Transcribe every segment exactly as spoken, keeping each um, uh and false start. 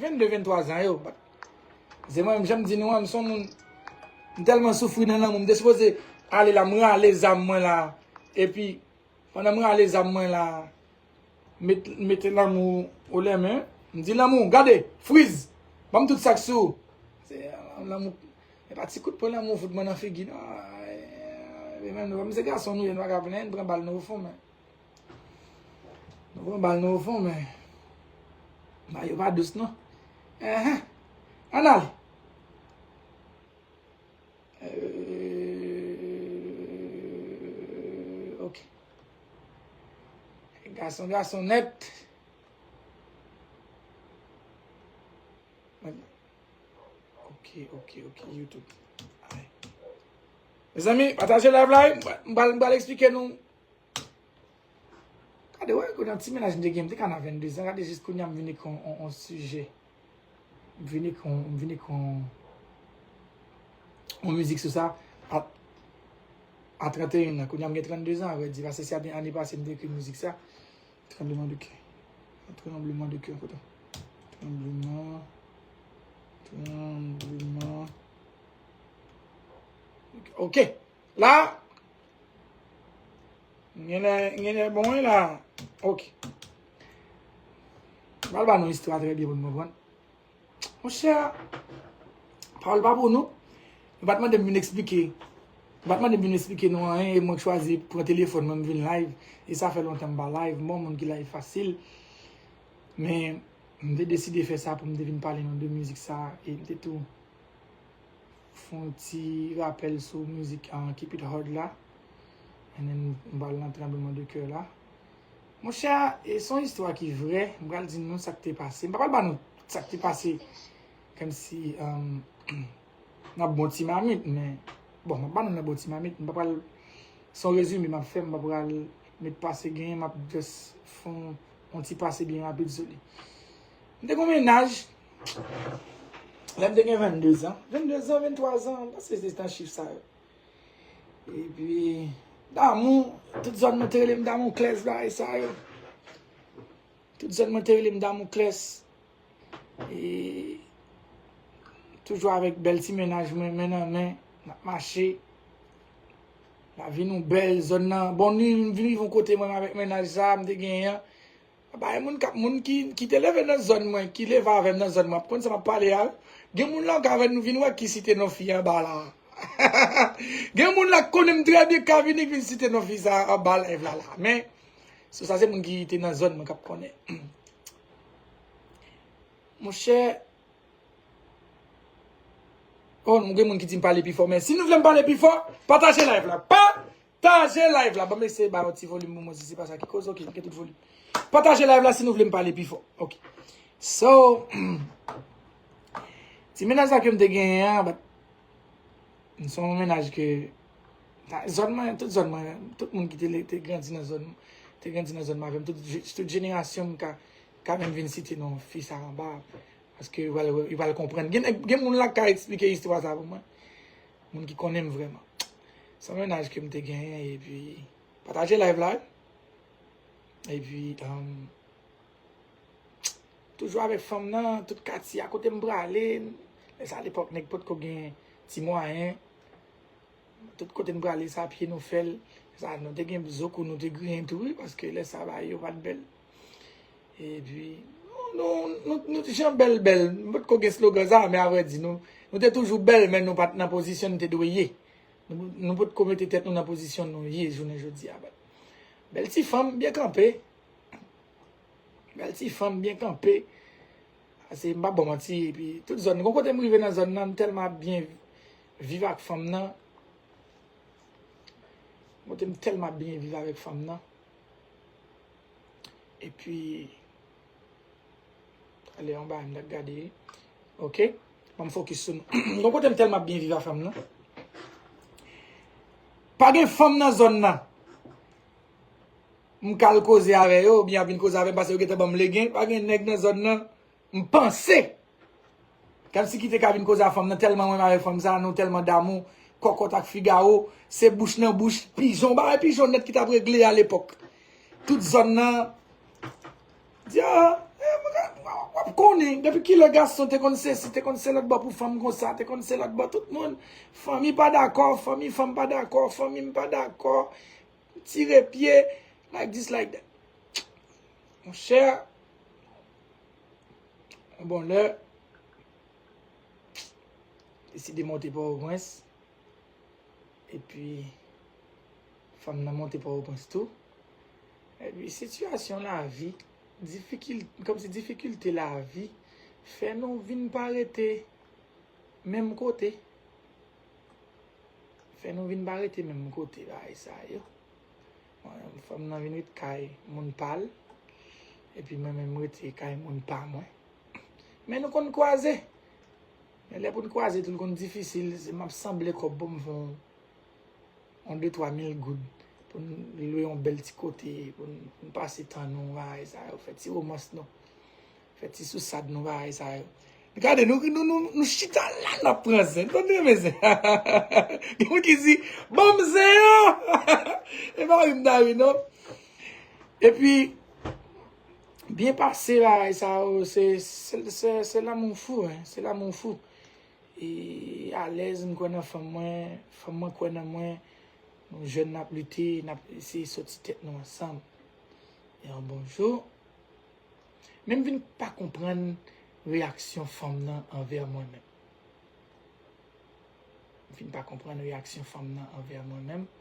Vennde, venntwa zan yo. Se mwen menm, jan m di nou an, m se yon moun, m tèlman soufri nan lanmou, m te sipoze ale la, m rale zam mwen la. Epi, pandan m rale zam mwen la, met, mete lanmou o lèmen, m di lanmou, gade, friz, ban m tout sa k sou ou. Se lanmou, e pa ti kout pwen lanmou fout mwen nan figi, non. E menm nou, kòm se gason nou ye, nou pa ka plenyen, pran bal nou o fon, men. Nou pran bal nou o fon, men. Bagay yo pa dous, non. Enhen. Ann ale. Euh, ok. Gason, gason nèt. Ok, ok, ok, YouTube. Ay. Mezanmi, pataje live la, wi. M pral, m pral eksplike nou. Gade, wè, kounye a ti mennaj m te gen, m te ka nan venndezan. Gade jis kounye a m vin ek yon, yon, yon sijè. M vin ek yon, m vin ek yon, yon mizik sou sa. A, a tranteyen an, kounye a m gen tranndezan, avrèdi, paske se ane pase m te ekri mizik sa. Tranbleman de kè. Tranbleman de kè, kote? Tranbleman. Tranbleman. Ok. La. Genlè, genlè bon, wi, la. Ok. M pral ba nou istwa trè byen pou nou konprann. Monchè, pawòl pa pou nou. Nou pa t mande m vin eksplike. Nou pa t mande m vin eksplike nou anyen, e mwen k chwazi pran telefòn mwen, m vin live. E sa fè lontan m pa live. M pa yon moun ki live fasil. Men, m te deside fè sa pou m te vin pale nou de mizik sa. E m te tou fè yon ti rapèl sou mizik, ah, Keep It Hard la. And then, m pral nan tranbleman de kè la. Monchè, e se yon istwa ki vrè. M pral di nou sa k te pase. M pa pral ba nou tout sa k te pase. Kòmsi, um, n ap bon ti mamit, men, bon, m ap ba nou nan bon ti mamit. M pa pral, se yon rezime m ap fè, m pa pral met pase genyen, m ap just fè yon, yon ti pase byen rapid sou li. M te gen yon mennaj, lè m te gen venndezan, venndezan, venntwa zan, m panse se nan chif sa yo. Epi, damou, tout zòn mwen te rele m Damoklès, bagay sa yo. Tout zòn mwen te rele m Damoklès. E toujou avèk bèl ti mennaj mwen, men nan men, n ap mache. Lavi nou bèl, zòn nan. Bon, nou vin rive yon kote mwen avèk mennaj sa a m te genyen an. Ba, e moun k ap, moun ki, ki te leve nan zòn mwen, ki leve avè m nan zòn mwen, ap konn sa m ap pale a. Gen moun la, ou ka wè nou vin wè ki site non fi anba la. Gen moun la k konnen m trè byen, k ka vini, k vin site non fi sa anba live la, la. Men, sou sa, se moun ki te nan zòn mwen k ap konnen. Monchè, oh, nou gen moun ki di m pale pi fò, men si nou vle m pale pi fò, pataje live la. Pataje live la. Ban m eseye ba yon ti volim pou mwen, si se pa sa ki koz. Ok, m gen tout volim. Pataje live la si nou vle m pale pi fò. Ok. So, ti mennaj sa ke m te genyen an, but, m se yon mennaj ke, ta, zòn mwen, tout zòn mwen, tout moun ki te, te grandi nan zòn, te grandi nan zòn mwen avè m, tout, tout jenerasyon m ka, ka menm vin site non fi sa anba. Paske yo pral, yo pral konprann. Gen, gen moun la k ka eksplike istwa sa pou mwen. Moun ki konnen m vrèman. Se yon mennaj ke m te genyen, epi pataje live la, wi. Epi, um, toujou avèk fanm nan, tout katye a kote m prale, lè sa lepòk nèg potko gen ti mwayen. Tout kote n prale, se a pye nou fè l. Sa, nou te gen zouk nou te griyen tou, wi, paske lè sa bagay yo pa t bèl. Epi, nou, nou, nou, nou te jan bèl, bèl. Nou potko gen slogan sa, men avrèdi, nou, nou te toujou bèl, men nou pa t nan pozisyon nou te dwe ye. Nou, nou potko mete tèt nou nan pozisyon nou ye jounen jodi a. Bèl ti fanm, byen kanpe. Bèl ti fanm byen kanpe. Ase, m pa ba w manti, epi tout zòn, gon kote m rive nan zòn nan, m tèlman ap byen viv ak fanm nan. Kote m tèlman ap byen viv avèk fanm nan. Epi, ale yon bagay m t ap gade. Ok? Ban m fokis sou nou. Gon kote m tèlman ap byen viv ak fanm nan. Pa gen fanm nan zòn nan. M ka al koze avè yo, oubyen y ap vin koze avè m, paske yo gentan ban m legen. Pa gen nèg nan zòn nan, m panse. Kòmsi ki te ka vin koze a fanm nan, tèlman mwen avèk fanm sa, nou tèlman damou, Kòkòt ak Figawo, se bouch nan bouch, pijon, bagay pijon nèt ki t ap regle a lepòk. Tout zòn nan, di, ah, eh, w ap Konnen, depi kilè gason te konn sesi, te konn se lòt bò pou fanm konsa, te konn se lòt bò tout moun. Fanmi pa dakò, fanmi fanm pa dakò, fanmi m pa dakò. Tire pye, like this, like that. Monchè, yon bon lè, deside monte Pòtoprens. Epi, fanm nan monte Pòtoprens tou. Epi, sitiyasyon lavi, difikil-, kòmsi difikilte lavi, fè nou vin pa rete menm kote. Fè nou vin pa rete menm kote bagay sa yo. Mwen, fanm nan vin ret kay moun pa l, epi mwen menm rete kay moun pa mwen. Men nou konn kwaze. Men lè pou n kwaze tou, l konn difisil. Se m ap sanble kòb pou m fè yon, yon de twa mil goud pou n lwe yon bèl ti kote, pou n, pou n pase tan nou, bagay sa yo, fè ti womans nou, fè ti sousad nou, bagay sa yo. Gade, nou, nou, nou, nou chita la, n ap pran zen. Tande, mezanmi. Gen moun ki di, ban m zen an! E pa wi m ta wi, non. Epi, byen pase bagay sa yo, se, se, se, se lanmou fou, hein, se lanmou fou. E alèz, m kwè nan fanm mwen, fanm mwen kwè nan mwen, nou jèn, n ap lite, n ap eseye sòti tèt nou ansanm. E yon bon jou, men m vin pa konprann reyaksyon fanm nan anvè mwen menm. M vin pa konprann reyaksyon fanm nan anvè mwen menm. M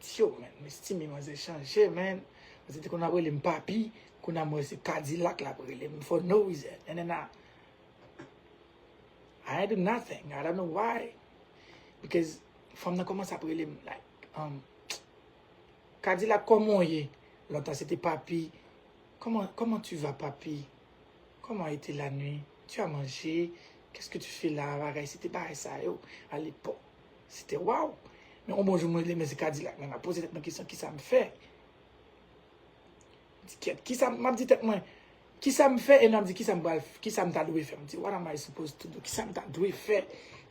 di, yo, man, m estime manzè chanje, man. Manzè te konn ap rele m papi, kounye a m wè se Kadilak l ap rele m for no reason. And then I, I do nothing. I don't know why. Because fanm nan kòmanse ap rele m, like, um, Kadilak, kòman w ye? Lontan se te papi. Comment, comment tu vas, papi? Comment a été la nuit? Tu as mangé? Qu'est-ce que tu fais là? Bagay, se te bagay sa yo, alepòk. Se te waw. Men yon bon jou, mwen rele, men se Kadilak, men m ap poze tèt mwen kesyon, kisa m fè? M di, kèt, kisa m, m ap di tèt mwen, kisa m fè? E m ap di, kisa m pral, kisa m ta dwe fè? M di, what am I supposed to do? Kisa m ta dwe fè?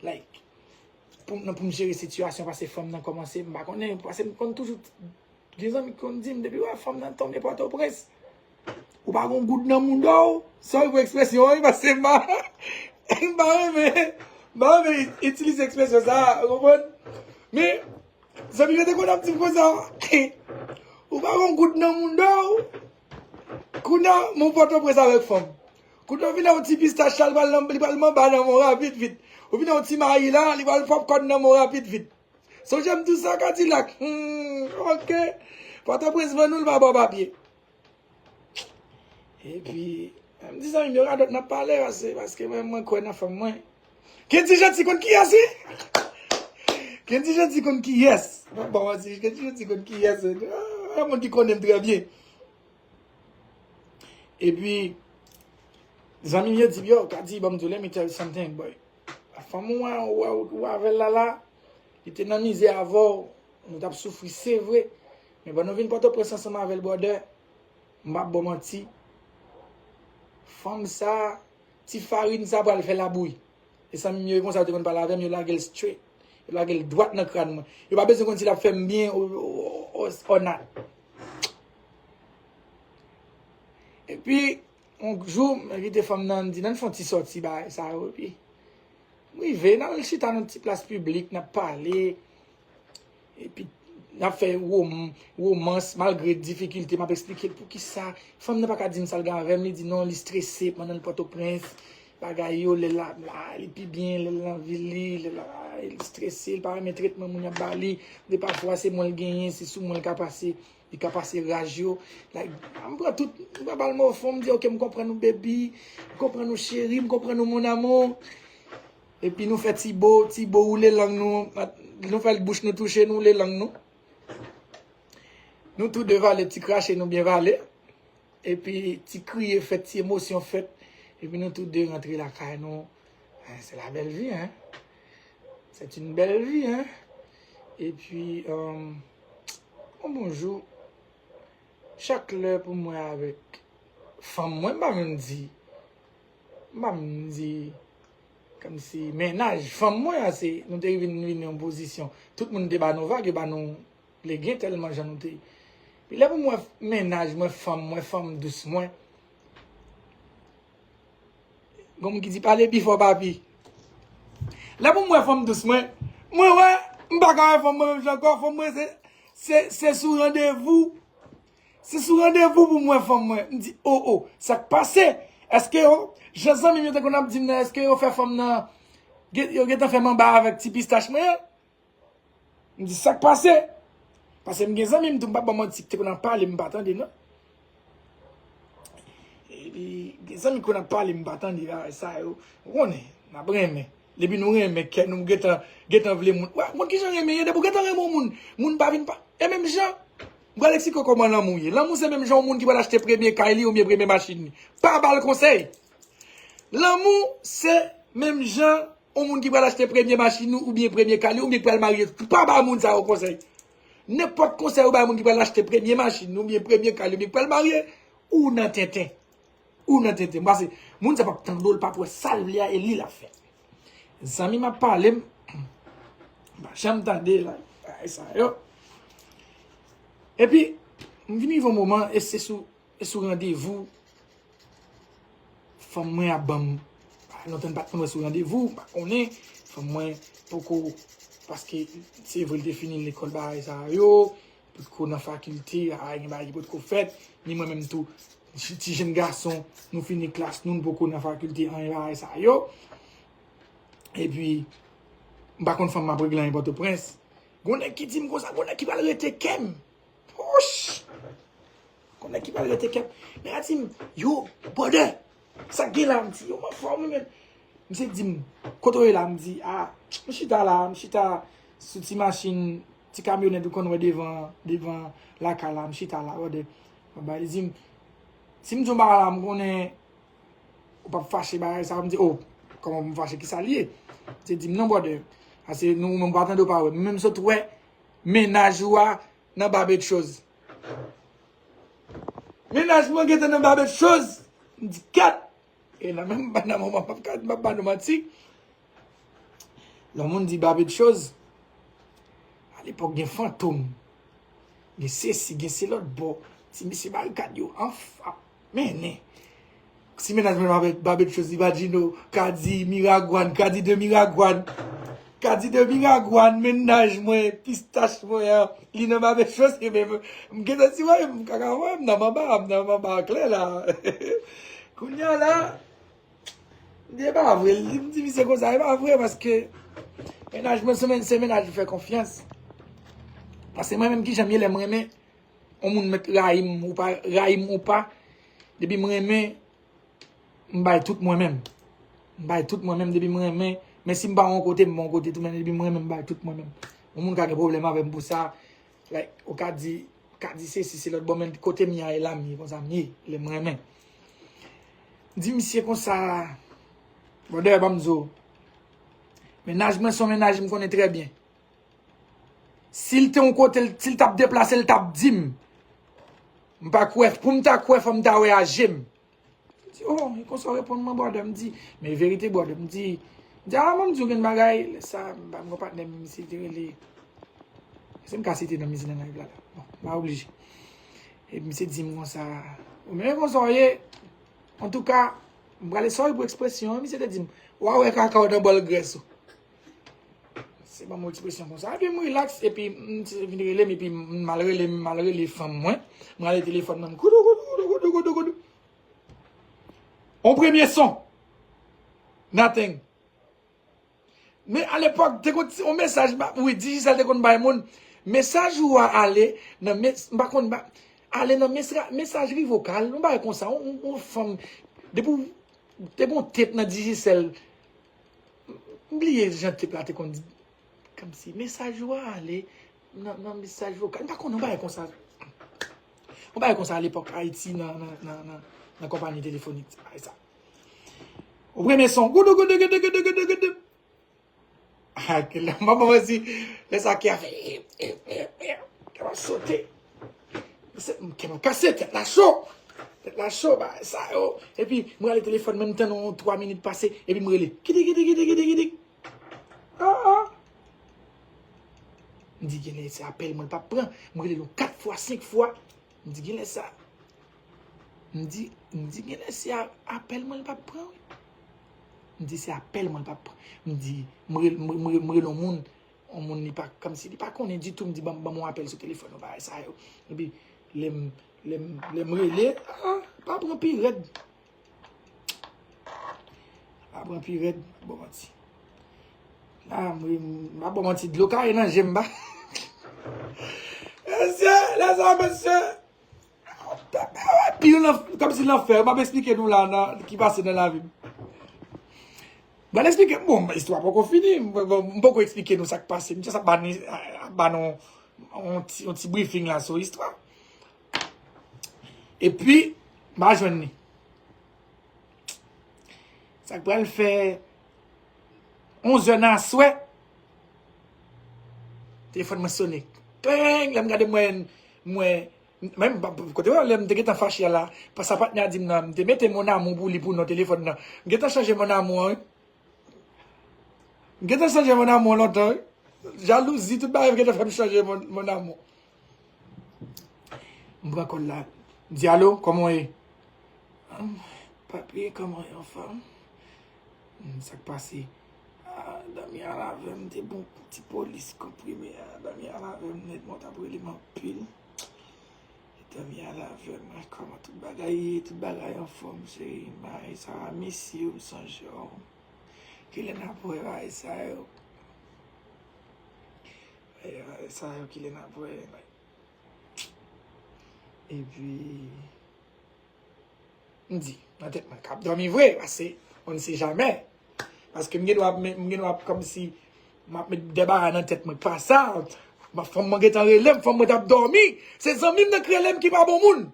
Like, pou, nan, pou m jere sitiyasyon, paske fanm nan kòmanse, m pa konnen, paske m konn toujou, gen zanmi ki konn di m, depi w wè fanm nan tonbe Pòtoprens, ou pa gon goud nan mouda w, sorry pou ekspresyon an, paske m pa, m pa renmen, m pa renmen itilize ekspresyon sa, ou konprann? Men, zanmi yo te konn ap di m konsa, ou pa gon goud nan mouda w, kounye a, m Pòtoprens avèk fanm. Kounye a, ou vin a yon ti pistach la, li pral nan, li pral manba nan men w rapid vit. Ou vin a yon ti mayi la, li pral popcorn nan men w rapid vit. Sonje m di w sa, Kadilak. Hmm, ok. Pòtoprens vann ou, l pa ba w papye. Epi, m di zanmi m yo radòt n ap pale, paske, paske mwen, mwen kwè nan fanm mwen. Kendy Jeanty konn kiyès, wi? Kendy Jeanty konn kiyès? Bon, bon, Kendy Jeanty konn kiyès, wi? Ah, moun ki konnen m trè byen. Epi, zanmi m yo di m, yo, Kadi, ban m di w, let me tell you something, boy. Fanm ou wè, ou wè, ou wè avè l la, la, li te nan mizè avè w, nou t ap soufri, se vre. Men ban nou vin Pòtoprens ansanm avè l, brother, m p ap ba w manti. Fanm sa, ti farin sa pral fè labouyi. E zanmi m yo, e konsa yo te konn pale avè m, yo lage l straight. Yo lage l dwat nan kràn mwen. Yo pa bezwen konn si l ap fè m byen o, o, o, o not. Epi, yon jou, m envite fanm nan, m di, n ann fè yon ti sòti bagay sa yo. Epi, m rive, n al chita nan ti plas piblik, n ap pale. Epi, n ap fè wom-, womans, malgre difikilte, m ap eksplike l poukisa. Fanm nan pa ka di m sa l gen avè m, li di non, li strese pandan l Pòtoprens. Bagay yo, lè l la, la, li pi byen, lè l nan vil li, lè l la, li strese, li pa renmen tretman moun y ap ba li. De pafwa, se mwen l genyen, se sou mwen l ka pase, li ka pase raj yo. Like, m pran tout, m pran bal mò fon, m di, ok, m konprann ou, baby, m konprann ou, cheri, m konprann ou, mon amour. Epi nou fè ti bo, ti bo woule lang nou, nou fè bouch nou touche, nou woule lang nou. Nou tou de vale, ti krache nou byen vale. Epi ti kriye fèt, ti emosyon fèt. Epi nou tou de rantre lakay nou. Hein, c'est la belle vie, hein? C'est une belle vie, hein? Epi, euh, yon bon jou, chak lè pou mwen avèk fanm mwen, m pa menm di, m pa menm di, kòmsi mennaj fanm mwen an, se, nou te vin, vin yon pozisyon. Tout moun te ba nou vag, yo ba nou legen tèlman jan nou te. Pi lè pou mwen, mennaj mwen, fanm mwen, fanm dous mwen, Gon moun ki di pale pi fò papi. Lè pou m wè fanm dous mwen, mwen wè, m pa ka wè fanm mwen menm jan ankò, fanm mwen se, se, se sou randevou. Se sou randevou pou m wè fanm mwen. M di, o, o, sa k pase? Èske yo, jan zanmi m yo te konn ap di m nan, èske yo fè fanm nan, gen- yo gentan fè manba avèk ti pistach mwen an? M di, sa k pase? Paske m gen zanmi m tou, m p ap ba w manti, ki te konn ap pale, m pa tande, non. Epi, gen zanmi ki konn ap pale, m pa tande bagay sa yo. Ou konnen, n ap renmen. Depi nou renmen, kè nou gentan, gentan vle moun. Wè, moun ki jan renmen ye, depi w gentan renmen yon moun, moun pa vin pa. E menm jan, m pral eksplike w kòman lanmou ye. Lanmou se menm jan yon moun ki pral achte premye kay li oubyen premye machin li. Pa ba l konsèy. Lanmou se menm jan yon moun ki pral achte premye machin ou oubyen premye kay li oubyen ki pral marye. Pa ba moun sa yo konsèy. Nenpòt konsèy ou bay moun ki pral achte premye machin oubyen premye kay li oubyen ki pral marye, ou nan tenten. Ou nan tenten. Paske moun sa p ap tande w, l p ap wè sa l vle a, e li l ap fè. Zanmi m ap pale m, m pa janm tande la, bagay sa yo. Epi, m vin rive yon moman, e se sou, e sou randevou, fanm mwen ap ban m, lontan n pa t konn wè sou randevou, m pa konnen, fanm mwen poko, paske se vre l te fini lekòl bagay sa yo, potko nan fakilte, a, gen bagay ki potko fèt, ni mwen menm tou, ti ti jenn gason, nou fini klas nou, n poko nan fakilte, anyen bagay sa yo. Epi, m pa konn fanm m ap regle anyen Pòtoprens. Gon nèg ki di m konsa, gon nèg ki pral rete kè m. Wouch! Gon nèg ki pral rete kè m. Nèg la di m, yo, brother, sa k gen la? M di, yo, m anfòm, wi, men. Misye di m, kote w ye la? M di, a, m chita la, m chita sou ti machin, ti kamyonèt ou konn wè devan, devan lakay la, m chita la, brother. Mwen ba li di m, si m di w bagay la, m konnen ou p ap fache bagay sa, m di, o, kòman pou m fache, ki sa l ye? Misye di m, non, brother, ase nou, ou menm ou pa tande, ou pa wè. Mwen menm sot wè mennaj ou a nan babetchoz. Mennaj mwen gentan nan babetchoz. M di, kèt! E nan menm nan moman, m ap ka- m ap ba nou manti. Lè yon moun di babetchoz, alepòk gen fantom, gen sesi, gen se lòt bò, ti mesye barikad yo anf ap mennen. Si mennaj mwen babet, babetchoz, Ibadjino, Kadi, Miragwàn, Kadi de Miragwàn, Kadi de Miragwàn, mennaj mwen, pistach mwen an, li nan babetchoz, ebyen, m gentan di, wè, m kaka wè, m nan manba, m nan manba klè la. Kounye a la, e pa vre, li di misye konsa, e pa vre, paske mennaj mwen se men- se mennaj m fè konfyans. Paske mwen menm, kijan m ye lè m renmen, yon moun mèt rayi m ou pa, rayi m ou pa, depi m renmen, m bay tout mwen menm. M bay tout mwen menm depi m renmen. Men si m pa yon kote, m yon kote tou, men depi m renmen, m bay tout mwen menm. Yon moun ka gen pwoblèm avè m pou sa. Like, ou ka di, ka di sesi, se lòt bò, men kote m ye a, e la m ye, konsa m ye, lè m renmen. M di misye konsa, bon, dayè, ban m di w, mennaj mwen se yon mennaj m konnen trè byen. Si l te yon kote, l- si l t ap deplase, l t ap di m. M pa kwè, pou m ta kwè, fò m ta wè a je m. M di, oh, e konsa w reponn mwen, brother. M di, men verite, brother. M di, m di, a, mwen, m di w gen bagay, lè sa, m pa m gon patnè m, misye te rele. Se m ka site non misye nan live la, la. Bon, m pa oblije. E misye di m konsa, ou menm konsa w ye, antouka, m prale sòy pou ekspresyon an, misye te di m, w a wè kaka w nan bòl grès ou. Se ban m yon ekspresyon konsa. Epi m rilaks, epi m ti vin rele m, epi m al rele, m al rele fanm mwen. M rale telefòn mwen, m koudou, koudou, koudou, koudou, koudou, koudou. On premye son. Nothing. Men alepòk, te konn ti, on mesaj, m ap- wi, Digicel te konn bay moun. Mesaj ou a ale nan mes- m pa konn ba- ale nan mesra- mesajri vokal, yon bagay konsa, on, on, on fanm, depi w- te gon tep nan Digicel, m bliye jan tep la te konn di, kòmsi mesaj ou a ale nan, nan mesaj vokal. M pa konn yon bagay konsa. Yon bagay konsa alepòk Ayiti nan, nan, nan, nan, nan konpayi telefonik, bagay sa. Ou premye son, goudou, goudou, goudou, goudou, goudou, goudou. Ah, ke lè m ap di, lè sa kè a fè, kè m ap sote. Se- Kè m ap kase, tèt la cho. Tèt la cho, bagay sa yo. Epi, m rale telefòn, menm tann yon twa minit pase, epi m rele. Kidi, kidi, kidi, kidi, kidi. Ah, ah. M di, genlè se apèl mwen l p ap pran. M rele l yon kat fwa, senk fwa. M di, genlè sa. M di, m di, genlè se a- apèl mwen l p ap pran, wi. M di, se apèl mwen l p ap pran. M di, m rele, m, m, m rele yon moun, yon moun li pa, kòmsi li pa konnen ditou, m di, ban, ban m yon apèl sou telefòn ou, bagay sa yo. Epi, lè m, lè m, lè m rele, ah, pa pran pi rèd. Pa pran pi rèd, m ap ba w manti. La, m, m ap ba w manti, dlo kaye nan je m, ba. Mesye, lèzòm, mesye. Pi nan, kòmsi lanfè, m ap eksplike nou la, nan, ki pase nan lavi m. M pral eksplike, bon, istwa poko fini, m, m, m poko eksplike nou sa k pase. M just ap ba nou, ap ba nou yon ti, yon ti briefing la sou istwa. Epi, m pa jwenn li. Sa k pral fè onzè nan aswè, telefòn mwen sone. Peng! Lè m gade, m wè, m wè, menm, kote w, lè m te gentan fache a la, sa patnè a di m nan, m te mete mon amour pou li pou non telefòn nan. M gentan chanje mon amour an, wi. M gentan chanje mon amour lontan, wi. Jalouzi, tout bagay gentan fè m chanje mon, mon amour. M pran kòl la. M di, alo, kòman w ye? Papye, kòman w ye, anfòm? Hmm, sa k pase? Ah, dòmi a lave m, te bon ti polis konprime a. Dòmi a lave m nèt, mwen t ap rele m anpil. Dòmi a lave m, kòman tout bagay ye? Tout bagay anfòm, cheri. May, sa va, miss you, m sonje w. Kilè n ap wè bagay sa yo? Bagay sa yo, kilè n ap wè? Epi, m di, nan tèt mwen, k ap dòmi vre, paske on ne sait jamais. Paske m gen dwa, m gen dwa kòmsi, m ap met de bagay nan tèt mwen, pa sa, fanm mwen gentan rele m, fanm mwen t ap dòmi. Se zanmi m nan k rele m ki pa bon moun.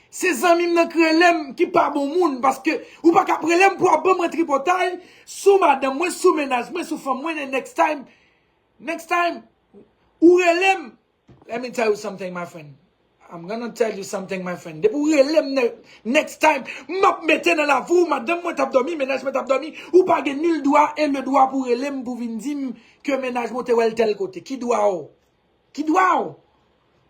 Se zanmi m nan k rele m ki pa bon moun, paske ou pa ka ap rele m pou ap ban mwen tripotay sou madanm mwen, sou mennaj mwen, sou fanm mwen, and next time, next time, ou rele m. Let me tell you something, my friend. I'm gonna tell you something, my friend. Depi ou rele m ne-, next time, m ap mete nan lavi w, madanm mwen t ap dòmi, mennaj mwen t ap dòmi, ou pa gen nil dwa e le dwa pou rele m, pou vin di m ke mennaj mwen te wè l tèl kote. Ki dwa w? Ki dwa w?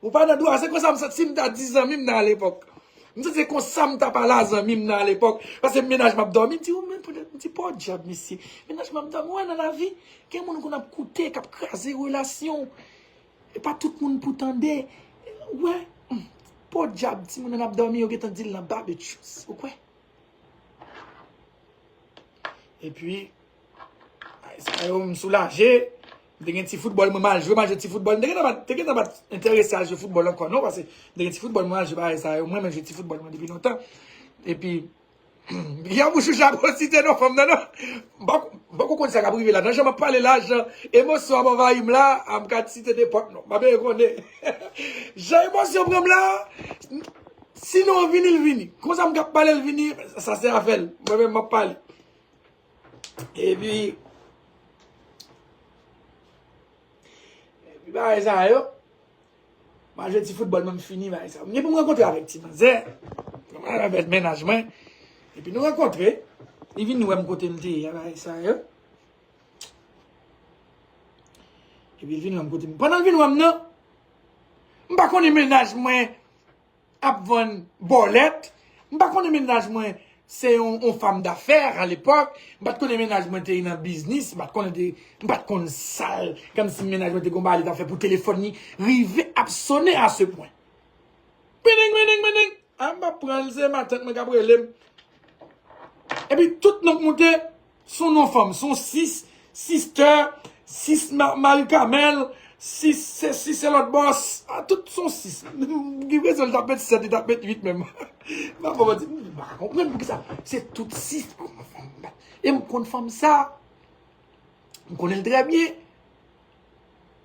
Ou pa nan dwa. Se konsa m santi m ta di zanmi m nan alepòk. M santi se konsa m ta pale a zanmi m nan alepòk. Paske mennaj m ap dòmi, m di, ou menm, m di, podyab, mesye. Mennaj m ap dòmi, w wè nan lavi, gen moun ou konn ap koute, k ap kraze relasyon w. E pa tout moun pou tande. Ou wè, hmm, podyab, timoun nan ap dòmi, yo gentan di l nan babetchous. Ou kwè? Epi, bagay sa yo, m soulaje. M te gen ti foutbòl mwen m al jwe, m al jwe ti foutbòl. M te gentan pa, te gentan pa enterese al jwe foutbòl ankò, non, paske m te gen ti foutbòl mwen al jwe bagay sa yo. Mwen, m renmen jwe ti foutbòl mwen depi lontan. Epi, Yamou Choucha, pa site non fanm nan, non. M pa, m poko konn sa k ap rive la. Nan jan m ap pale la, jan emosyon ap anvayi m la, a m ka site nenpòt non. M pa bezwen konnen. Jan emosyon pran m la, si non vini, l vini. Konsa m k ap pale, l vini, sa se afè l. Mwen menm, m ap pale. Epi, epi bagay sa yo, m al jwe ti foutbòl, mwen m fini bagay sa. M gen pou m rankontre avèk ti manzè, mwen avèk mennaj mwen. Epi nou rankontre, li vin wè m kote m te ye a, bagay sa yo. Epi l vin wè m kote m. Pandan l vin wè m nan, m pa konnen mennaj mwen ap vann bòlèt. M pa konnen mennaj mwen se yon, yon fanm dafè alepòk. M pa t konnen mennaj mwen te nan biznis. M pa t konnen te, m pa t konn sa l, kòmsi mennaj mwen te gon bagay li t ap fè pou telefòn li rive ap sonnen a se pwen. Biding, biding, biding. A, m p ap pran l, se matant mwen k ap rele m. Epi tout non k moute, se yon non fanm, se yon sis, sister, sis ma-, mari Kamèl, sis, se, sis se lòt bòs. A, tout se yon sis. Gen rezon, li t ap met sèt, li t ap met uit menm. M pa konprann, m pa ka konprann poukisa se tout sis. E m konn fanm sa. M konnen l trè byen.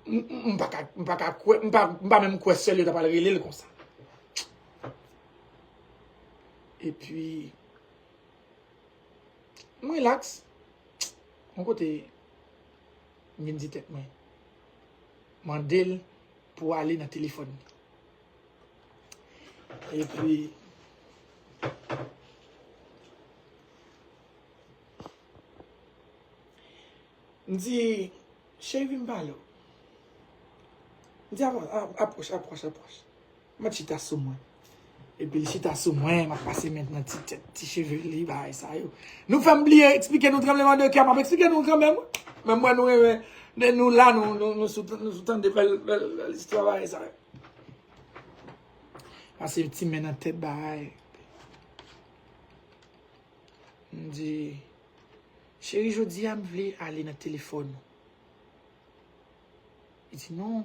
M, m, m pa ka, m pa ka kwè, m pa, m pa menm kwè sè l yo ta pral rele l konsa. Epi, m rilaks. Yon kote, m vin di tèt mwen, mande l pou ale nan telefòn li. Epi, m di, cheri, vin m pale w. M di, apro-, a-, apwòch, apwòch, apwòch. Mèt chita sou mwen. Epi l chita sou mwen, m ap pase men nan ti tèt, ti cheve li, bagay sa yo. Nou fè m bliye eksplike nou tranblemanntè a, m ap eksplike nou kanmenm. Men mwen nou renmen, nou la, nou, nou, nou sou, nou sou tande bèl, bèl, bèl istwa bagay sa yo. Pase ti men nan tèt bagay. M di, cheri, jodi a m vle ale nan telefòn ou. Li di, non,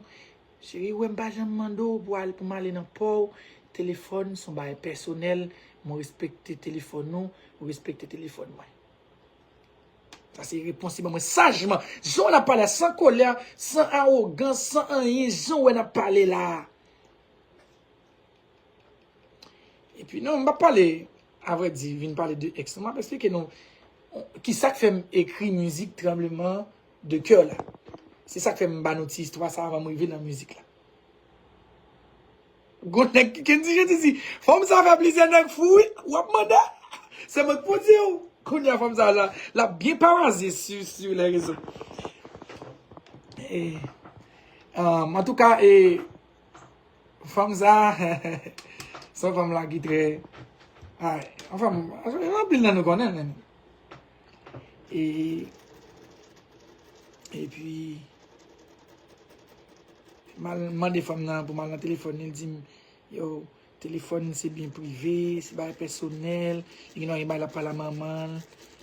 cheri, ou wè m pa janm mande w pou al, pou m ale nan pa w. Telefòn se yon bagay pèsonèl. Mwen respekte telefòn ou, ou respekte telefòn mwen. Sa se repons li ban mwen sajman. Jan w ap pale a, san kòlè, san awogans, san anyen, jan w wè n ap pale la a. Epi non, m p ap pale, avrèdi, vin pale de ex. M ap eksplike nou ki sa k fè m ekri mizik Tranbleman de Kè la. Se sa k fè m ba nou ti istwa sa avan m rive nan mizik la. Gon nèg ki gen di, gen di, di, fanm sa fè plizyè nèg fou, wi, w ap mande. Se mwen k pou di w. Kounye a fanm sa la, l ap byen pawaze sou, sou les réseaux. E, um, antouka, e, fanm sa, se yon fanm la ki trè, ay, yon fanm, anpil nan nou konnen, men. E, epi, m al mande fanm nan pou m al nan telefòn li, l di m, yo, telefòn se byen prive, se bagay pèsonèl, li gen dwa gen bagay l ap pale a manman l,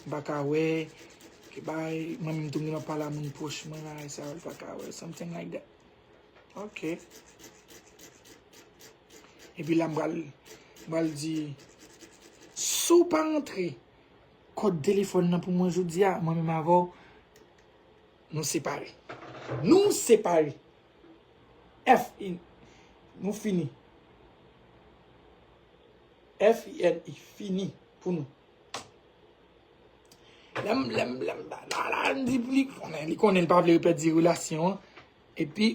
m pa ka wè, ke bagay, mwen menm tou m gen dwa pale a moun pwòch mwen, bagay sa yo, l pa ka wè, something like that. Ok. Epi la, m pral, m pral di, si w pa rantre kòd telefòn nan pou mwen jodi a, mwen menm avè w, nou separe. Nou separe. F I, nou fini. F I N I, fini pou nou. Lè m, lè m, lè m, la, la, la, m di, li konnen, li konnen, li pa vle pèdi relasyon an. Epi,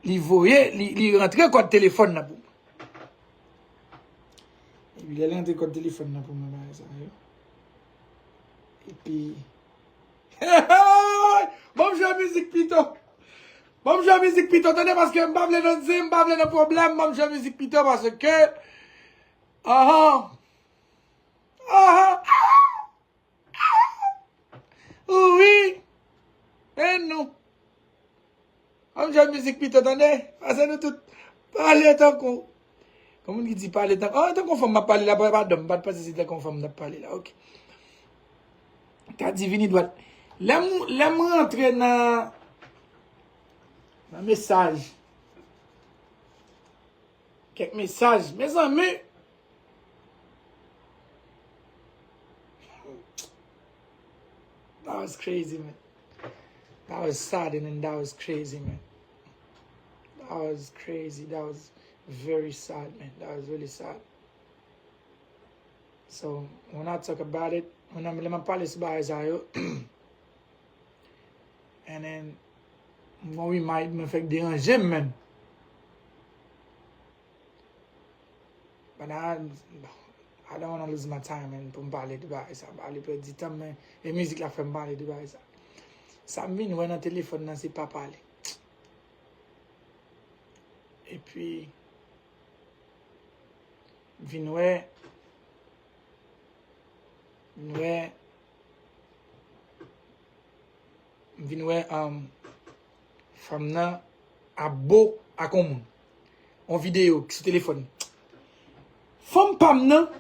li voye, li, li rantre kòd telefòn nan pou mwen. Epi, lè li rantre kòd telefòn nan pou mwen, bagay sa yo. Epi, ban m jwe mizik pito. Ban m jwe mizik pito, tande, paske m pa vle nan zen, m pa vle nan pwoblèm, ban m jwe mizik pito, paske, ahan, ahan, ahan. Wi. E nou. An jwe mizik pito, tande. Pase nou tout pale tankou. Kon moun ki di pale tankou. Ah, tankou fanm m ap pale la, pa, padon, m pa t panse se tankou fanm m t ap pale la. Ok. Ta di vini dwat. Lè m, lè m rantre nan, nan mesaj. Kèk mesaj. Mezanmi. That was crazy, man. That was sad, and then that was crazy, man. That was crazy. That was very sad, man. That was really sad. So, when I talk about it, when I'm, lè m ap pale sou bagay sa yo, and then, mwen wi, mwen fèk deranje m, man. But I, I don't wanna lose my time, man, pou m pale de bagay sa. M pale pèdi tan m, men e mizik la fè m pale de bagay sa. Sa m vin wè nan telefòn nan se papa li. Epi, m vin wè, m vin wè, m vin wè, um, fanm nan ap bo ak yon moun. Yon videyo sou telefòn. Fanm pa m nan,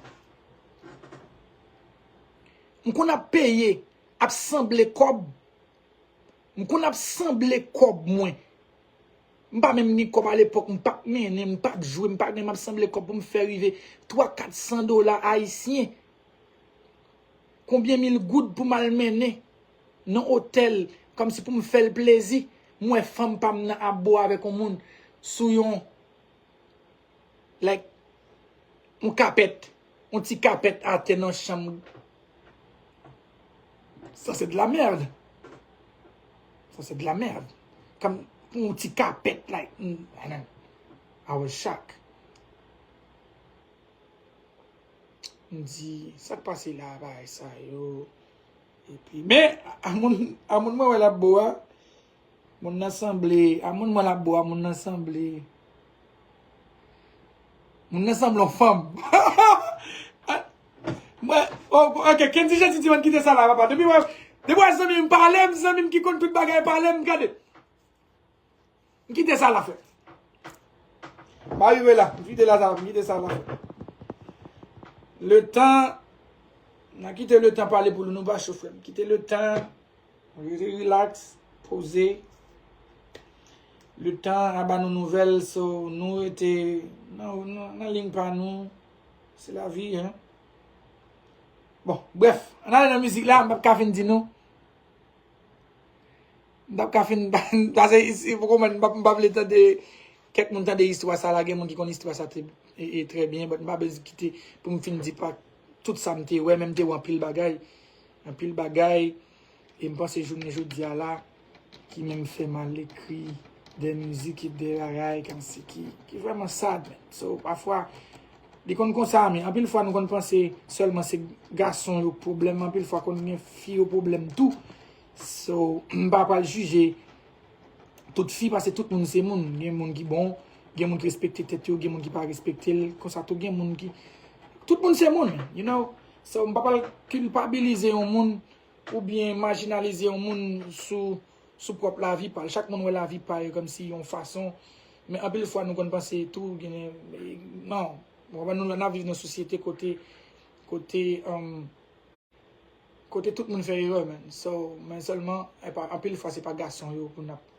m konn ap peye, ap sanble kòb. M konn ap sanble kòb mwen. M pa menm gen kòb alepòk, m pa t mennen, m pa t jwe, m pa t gen, m ap sanble kòb pou m fè rive twa, kat san dola ayisyen. Konbyen mil goud pou m al mennen nan otèl, kòmsi pou m fè l plezi. M wè fanm pa m nan ap bo avèk yon moun sou yon, like, yon kapèt, yon ti kapèt atè nan chanm. Ça, c'est de la merde. Ça, c'est de la merde. Kòm yon ti kapèt, like, mm, and then I was shocked. M di, sa k pase la, bagay sa yo? Epi, men, a moun, a moun mwen wè l ap bo a, moun nan sanble, a moun mwen l ap bo a, moun nan sanble, Moun nan sanble yon fanm. Mwen, oh, ok, Kendy Jeanty di mwen kite sa la, papa. Depi mwen, depi mwen zanmi m pale m, zanmi m ki konn tout bagay pale m, gade. M kite sa la, frè. M pa rive la, m kite la, m kite sa la, frè. Letan, n a kite letan pale pou nou, nou pa cho, frè. M kite letan. Rete relax, poze. Letan a ba nou nouvèl, so nou rete nan, nan, nan liy pa nou. Se lavi, hein. Bon, bref, ann ale nan mizik la, m p ap ka fin di nou. M p ap ka fin, pase isi, pou konprann, m p ap, m p ap vle tande kèk moun tande istwa sa la, gen moun ki konn istwa sa te, e, e, trè byen, but m pa bezwen kite pou m fin di pa tout sa m te wè, men m te wè anpil bagay. Anpil bagay. E m panse jounen jodi a la, ki menm fè m al ekri de mizik e de bagay kòmsi ki, ki vrèman sad, man. So, pafwa, li konn konsa, men anpil fwa nou konn panse sèlman se gason yo k pwoblèm, anpil fwa konn gen fi yo pwoblèm tou. So, m pa pral jije tout fi, paske tout moun se moun. Gen moun ki bon, gen moun ki respekte tèt yo, gen moun ki pa respekte l. Konsa tou, gen moun ki, tout moun se moun, you know. So, m pa pral kilpabilize yon moun oubyen majinalize yon moun sou, sou pwòp lavi pa l. Chak moun wè lavi pa yo kòmsi yon fason. Men anpil fwa, nou konn panse tou, gen, non. Ou konprann, nou, n ap viv nan sosyete kote, kote, um, kote tout moun fè erè, man. So, men sèlman, e pa, anpil fwa, se pa gason yo pou n ap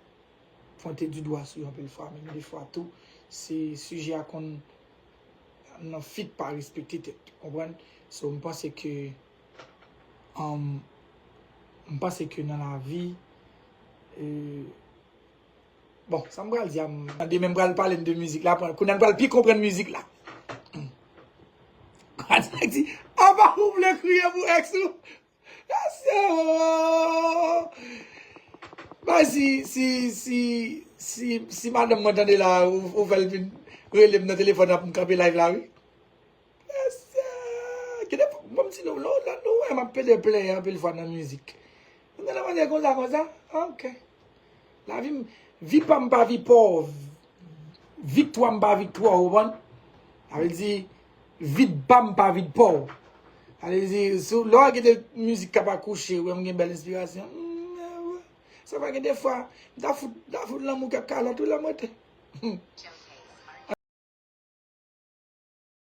pwente di dwa sou yo anpil fwa, men gen de fwa tou, se sijè a konn nan fi k pa respekte tèt, ou konprann? So, m panse ke, um, m panse ke nan lavi, e, bon, sa m pral di a, m tande, men m pral pale n de mizik la, kounye a n pral pi konprann mizik la. Kounye a di, apa ou vle kriye pou ex ou? Mesye, oh! Bay si, si, si, si, si madanm mwen tande la, ou, ou fè l vin rele m nan telefòn nan pou m kanpe live la, wi. Mesye, gen de fwa, bon, m di nou, lò, lò, nou wè m ap pede plenyen anpil fwa nan mizik. Mwen tande mande konsa, konsa, ah, ok. Lavi m, vi pa m pa vi pa w, viktwa m pa viktwa w, ou konprann? Sa vle di, vid pa m pa vid pa w. Sa vle di, sou, lè w gen de mizik k ap akouche, ou wè m gen bèl enspirasyon. Mm, sa pa gen de fwa, m ta fout, m ta fout lanmou kèk kalòt, wi, lè m rete.